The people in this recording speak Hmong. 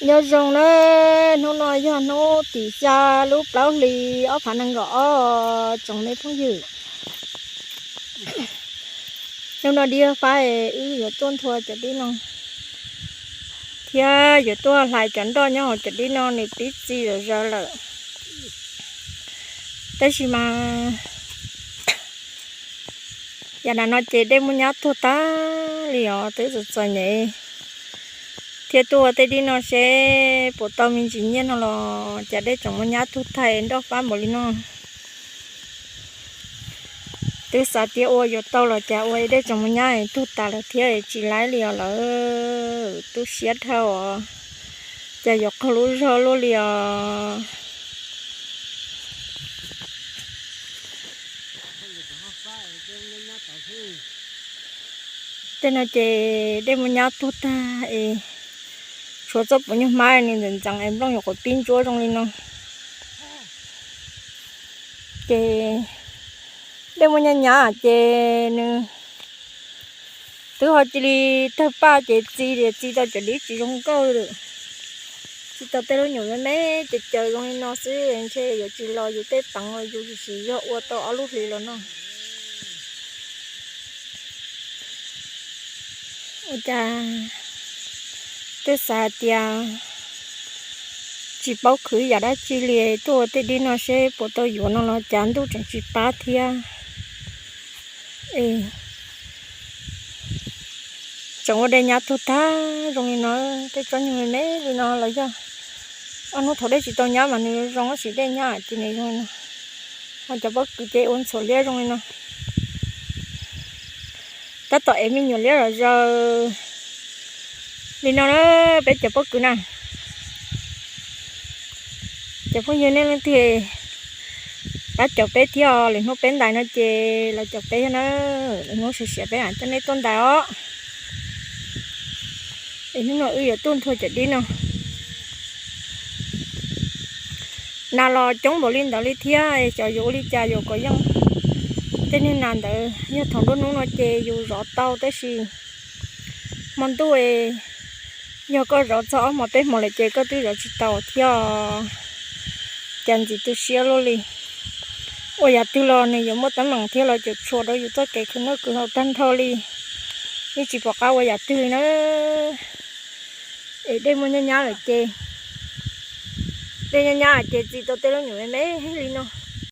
Nyob zoo na, hnub no yog hnub tim xya lub plaub hlis ob phav nees nkaum ob tsoom me phooj ywg. Hnub no Dib Fab wb yuav tuaj nthua cov dib no thiab yuav tuaj hlais cov nroj nyob hauv cov dib no nws pib txi zom zaws lawm. Tab sis mas yav nram no ces dej muaj nyab tuag tag li os, twb txom txom nyem thiab tuaj ua tej dib no seb puas tau me ntsis nyiaj no los cas dej tseem muaj nyab tuag tag nroj fab npaum li no. Twb xav tias ua yuav tau los cas ua dej tseem muaj nyab tuag tas lawm thiab tsis laib li os lawm, tu siab dhau os, cas yuav qaug lub zog luaj li os. Tej no ces dej muaj nyab tuag tag es tshuav txoj puv nyuj hmab nws ntxeev ntxeev es nplooj yuav quav pib ntsuab zoo li no. Ces dej muaj nyab nyab ces nws twb ho cia li tawg paj ces txi li, txi tau cov dib tsis zoo nkauj li, txi tau tej lub nyuam me me caws caws zoo li no xwb, ntshe yuav tsis los yus tej peev uas yus tsis yog ua tau ob lub hlis los no. Ua cas twb xav tias tsis paub khwv yam dab tsi li, tuaj ua tej dib no seb puas tau yuav no los cas ntuj tseem tsis pab thiab. Tseem ua dej nyab tuag tag zoo li no, tej tsob nyuag me me li no los yog ob hnub thaum dej tsis tau nyab mas nws zoo, tab sis dej nyab ces nws zoo li no. Ho cov pob kws ces ua ntxhuav liab zoo li no. Tab tom ev me nyuam liab zom zaws li no na, peb cov pob kws na. Cov phooj ywg nej leej twg pab caum peb thiab, lwm hnub peb ntais no ces los caum peb thiab na. Lwm hnub siav siav peb mam coj nej tuaj ntais os. Es hnub no wb yuav tuaj nthua cov dib no. Nas los coob npaum li ntawd li thiab, xyov yuav ua li cas yuav kom yeej tej niag nas ntawd. Yog thaum nruab hnub no ces yus zov tau, tab sis hmo ntuj yog koj zov txog ob hmos peb hmos lawm ces koj twb zov tsis tau thiab. Cas ntxim tu siab luaj li. Ua yam twg los nws yuav muaj teeb meem thiab los cuam tshuam rau yus txoj kev khwv noj khwv haus tag nrho li, yeej tsis pom qab ua yam twg li na. Es dej muaj nyab nyab lawm ces, dej nyab nyab ces txi tau tej lub nyuam me me li no.